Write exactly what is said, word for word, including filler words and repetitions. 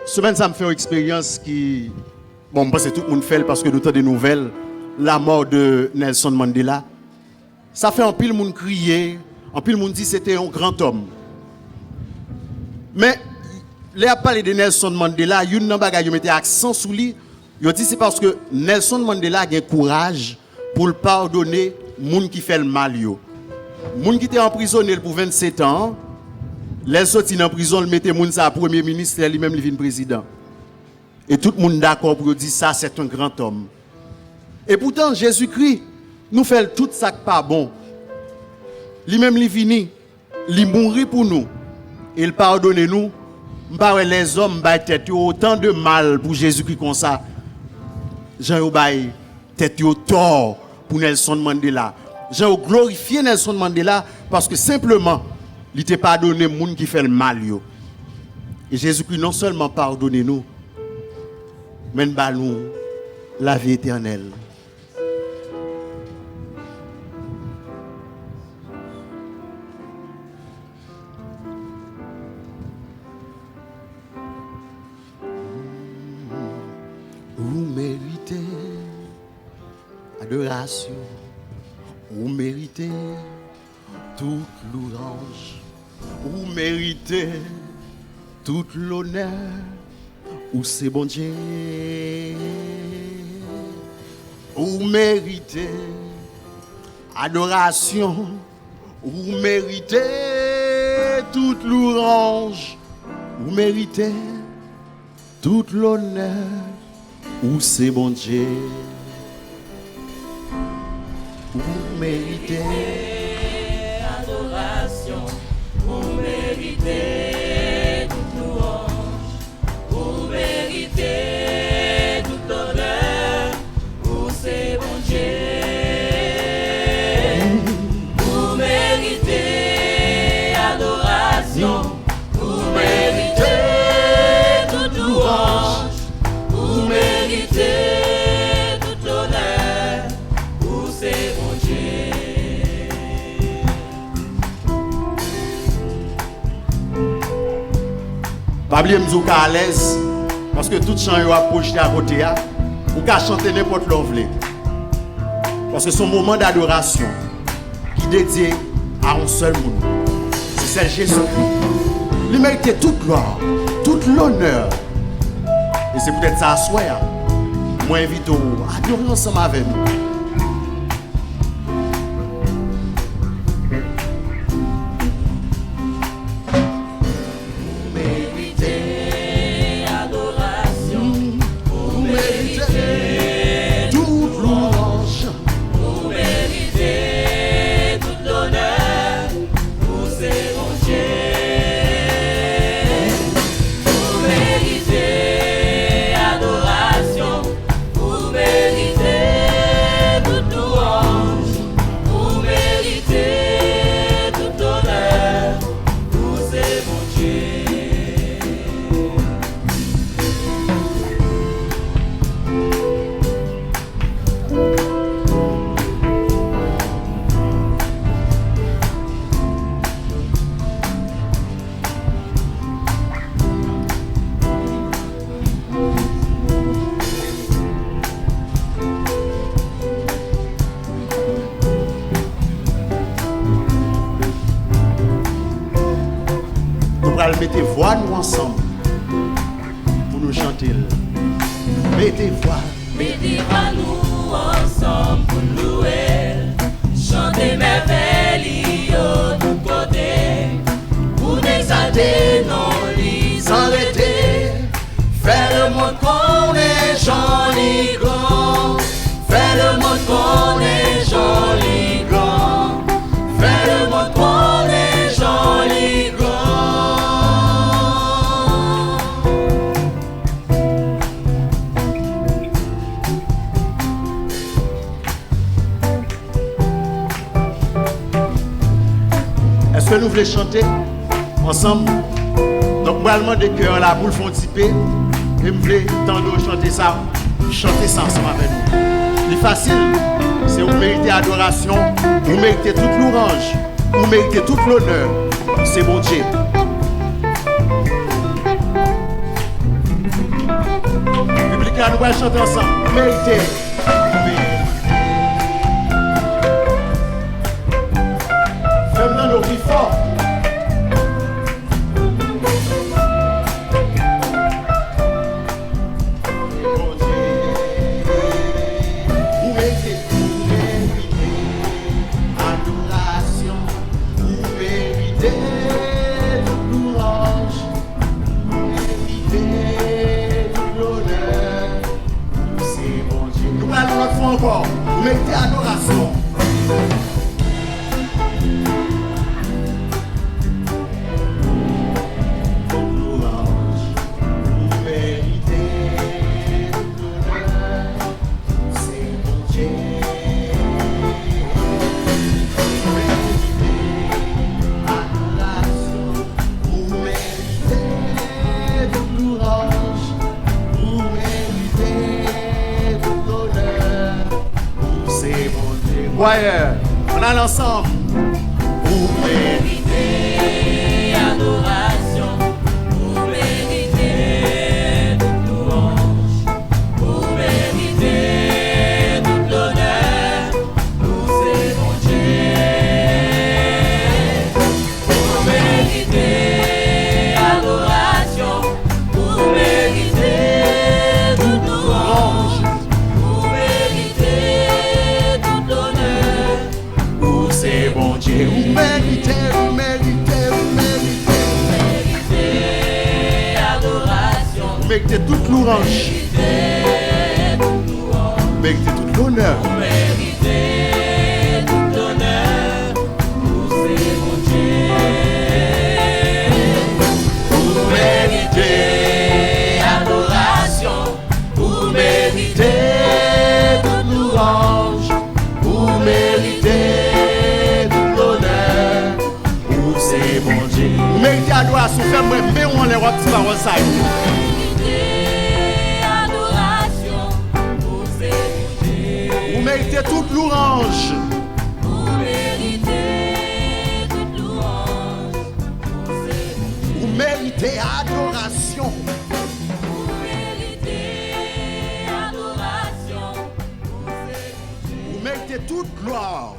Semèn sa, m fè yon eksperyans ki, bon, m panse tout moun fè l paske nou tande nouvèl lanmò de Nelson Mandela. Sa fè anpil moun kriye, anpil moun di se te yon gran òm. Men, lè y ap pale de Nelson Mandela, youn nan bagay yo mete aksan sou li, yo di se paske Nelson Mandela gen kouraj pou l padone moun ki fè l mal yo. Moun ki te anprizone l pou vennsetan an, lè l soti nan prizon, l mete moun sa a premye minis, lè li menm li vin prezidan. E tout moun dakò pou yo di sa, c'est un grand homme. E poutan, Jezikri, nou fè l tout sa k pa bon. Li menm, li vini, li mouri pou nou, e l padone nou. M pa wè lèzòm bay tèt yo otan de mal pou Jezikri konsa, jan yo bay tèt yo tò pou Nelson Mandela, jan yo glorifye Nelson Mandela, paske senpleman, li te padone moun ki fè l mal yo. E Jezikri non sèlman padone nou, men l ba nou lavi etènèl. Ou merite adorasyon, ou merite tout louwanj, ou merite tout lonè, ou se Bondye. Ou merite adorasyon, ou merite tout louwanj, ou merite tout lonè, ou se Bondye. Ou merite adorasyon, ou merite tout louwanj, ou merite tout lonè, ou se Bondye. Ou merite adorasyon, ou merite tout louwanj, ou merite tout lonè, ou se Bondye. Pa bliye m di w ka alèz, paske tout chan yo ap pwojte akote a, ou ka chante nenpòt lè w vle. Paske se yon moman dadorasyon ki dedye a yon sèl moun. Se sèl Jezikri. Li merite tout glwa, tout lonè. E se poutèt sa aswè a, mwen envite w adore ansanm avè m. Ou merite adorasyon, ou merite tout louwanj, ou merite tout lonè, ou se Bondye. Ou merite adorasyon, ou merite tout louwanj, ou merite tout lonè, ou se Bondye. Nou pral mete vwa nou ansanm pou nou chante l. Mete vwa. Mete vwa nou ansanm pou n louwe l. Chante mèvèy li yo tout kote. Pou n egzalte non li san rete. Fè lemonn konnen jan li gran. Fè lemonn konnen jan li gran. Fè lemonn konnen jan li gran. Èske nou vle chante ansanm? Donk, mwen al mande kè an la pou l fè yon ti pe, e m vle tande w chante sa. Chante sa ansanm avè nou. Li fasil. Se ou merite adorasyon, ou merite tout louwanj, ou merite tout lonè. Se Bondye. Pral chante ansanm. Merite. Fè m tande w pi fò. Bondye, ou merite, ou merite adorasyon, ou merite tout louwanj. Ou merite tout lonè, ou se Bondye. Nou pral yon lòt fwa ankò. Ou merite adorasyon. Tout louwanj, ou merite tout lonè. Se Bondye. Ou merite adorasyon, ou merite tout louwanj, ou merite tout lonè. Ou se Bondye. Kwayè, ann al ansanm. Ou merite adorasyon, ou merite tout louwanj. Ou merite tout lonè, ou se Bondye. Ou merite adorasyon, ou merite tout louwanj, ou merite tout lonè. Ou se Bondye, ou merite, ou merite, ou merite. Ou merite adorasyon. Ou merite tout louwanj. Ou merite tout louwanj. Ou merite tout lonè. Ou merite tout lonè. Ou se Bondye. Ou merite adorasyon. Ou merite tout louwanj, ou merite tout lonè, ou se Bondye. Ou merite adorasyon, fè m wè men w anlè w ap di pawòl sa yo. Ou merite adorasyon, ou se Bondye. Ou merite tout louwanj. Ou merite tout louwanj, ou se Bondye. Ou merite adorasyon. Ou merite adorasyon, ou se Bondye. Ou merite tout glwa.